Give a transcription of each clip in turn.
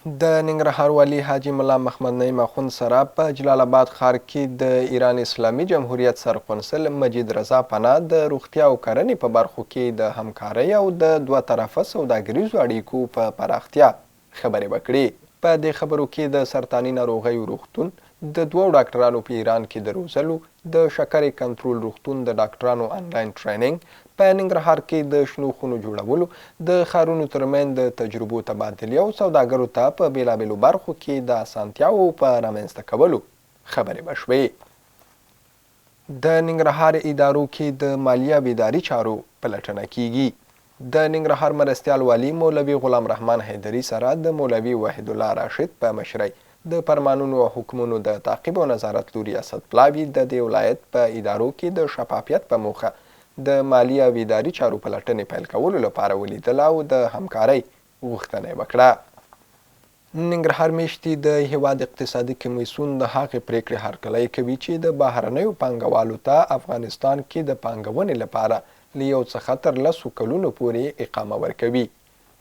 د ننګرهار والي حاجي ملا محمد نعیم اخوند سره په جلال اباد ښار کې د ایران اسلامي جمهوریت سرقونسل مجید رضا پناه د روغتیا او کرنې په برخو کې د همکارۍ او د دوه طرفه سوداګریزو اړیکو په پراختیا خبرې وکړې. په دې خبرو کې د سرطاني ناروغیو روغتون د دوو ډاکټرانو په ایران کې د روزلو، د شکرې کنترول روغتون د ډاکټرانو انلاین ټریننګ، په ننګرهار کې د شنو خونو جوړولو، د ښارونو ترمنځ د تجربو تبادلې او سوداګرو ته په بېلابېلو برخو کې د اسانتیاوو په رامنځته کولو خبرې وشوې. د ننګرهار ادارو کې د مالي او اداري چارو پلټنه کېږي. د ننګرهار مرستیال والي مولوي غلام رحمان حیدري سره د مولوي وحیدالله راشد په مشرۍ د فرمانونو او حکمونو د تعقیب او نظارت لوی ریاست پلاوي د دې ولایت په ادارو کې د شفافیت په موخه د مالي او اداري چارو پلټنې پیل کولو لپاره ولیدل او د همکارۍ غوښتنه یې وکړه. ننګرهار مېشتي د هېواد اقتصادي کمېسیون د هغې پرېکړې هرکلی کوي چې د بهرنیو پانګوالو ته افغانستان کې د پانګونې لپاره له یو څخه تر لسو کلونو پورې اقامه ورکوي.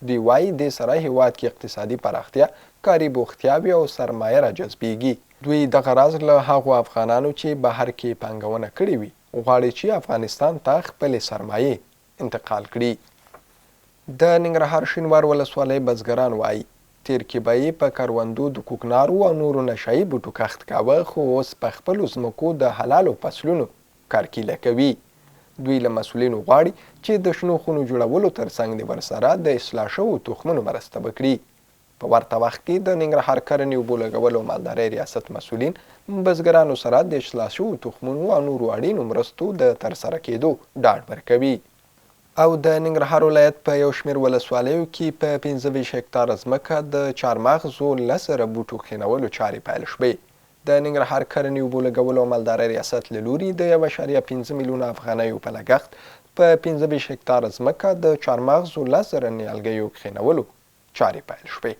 دوی وايي، دې سره هېواد کې اقتصادي پراختیا، کاري بوختیاوې او سرمایه راجذبېږي. دوی دغه راز له هغو افغانانو چې بهر کې یې پانګونه کړې وي، غواړي چې افغانستان ته خپلې سرمایې انتقال کړي. د ننګرهار شینوار ولسوالۍ بزګران وايي، تېر کې به یې په کروندو د کوکنارو او نورو نشه يي بوټو کښت کاوه، خو اوس په خپلو ځمکو د حلالو فصلونو کرکیله کوي. دوی له مسؤلینو غواړي چې د شنو خونو جوړولو ترڅنګ دې ورسره د اصلاح شوو تخمونو مرسته وکړي. په ورته وخت کې د ننګرهار کرنې، اوبو لګولو او مالدارۍ ریاست مسؤلین بزګرانو سره د اصلاح شوو تخمونو او نورو اړینو مرستو د ترسره کېدو ډاډ ورکوي. او د ننګرهار ولایت په یو شمېر ولسوالیو کې په 25 هکتاره ځمکه د چارمغزو 10,000 بوټو کښېنولو چارې پیل شوې. د ننګرهار کرنې، اوبو لګولو او مالدارۍ ریاست له لوري د 1.5 میلیونه افغانیو په لګښت په 25 هکتاره ځمکه د چارمغزو 10,000 نیالګیو کښېنولو چارې پیل شوې.